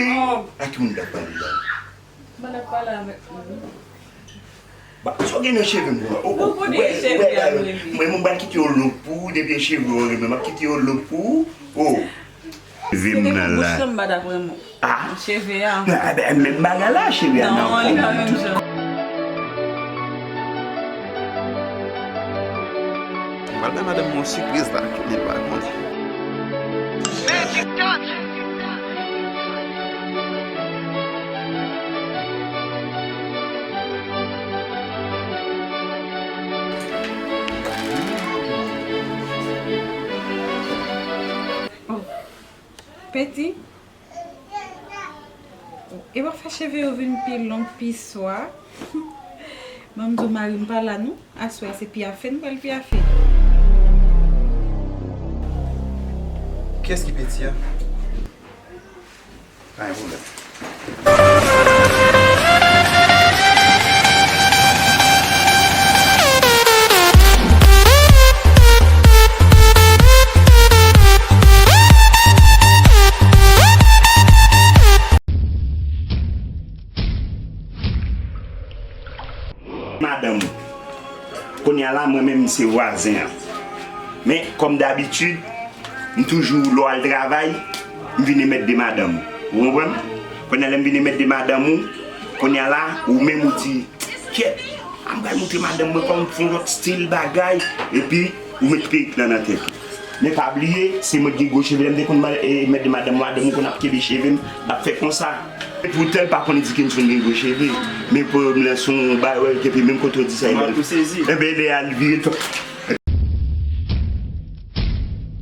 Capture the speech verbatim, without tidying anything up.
Oh. A ki moun k ap pale la? Mwen ap pale avèk moun. Ba, sa w gen nan cheve m konsa? Oh, oh, wè, wè, wè, mwen, mwen, m pral kite yo long pou ou, depi e cheve w renmen, m ap kite yo long pou ou. Oh. Cheve m nan la. Bouch lan m pa dakò mwen. Ah. Cheve a. Ah, ben, menm bagay la, cheve a nan kò m. Non, li pa menm jan. M pral bay madanm mwen yon sipriz la, li pa konnen. Oh. Peti. E w ap fè cheve yo vin pi long, pi swa. Ban m di w, mari m pa la non. Aswè a se pyafe n pral pyafe. Kiyès ki Peti a? Pa gen pwoblèm. Madanm ou. Kounye a la, mwen menm, se vwazen an. Men, kòm dabitid, m toujou, lè w al travay, m vin e mèt de madanm ou. Ou konprann? Kounye a, lè m vin e mèt de madanm ou, kounye a la, ou menm ou di, kyèt, a m pral montre madanm mwen kòman m fè yon lòt estil bagay, epi ou met perik lan nan tèt ou. Men pa bliye, se mwen ki gen gwo cheve. Lè m te konn ma- e, mèt de madanm, madanm ou konn ap kenbe cheve m, m ap fè konsa. Epoutan, l pa konnen Dickenson gen gwo cheve. Men pwoblèm lan se yon bagay ki pi menm kote w di sa. Enben, lè a l vire l fè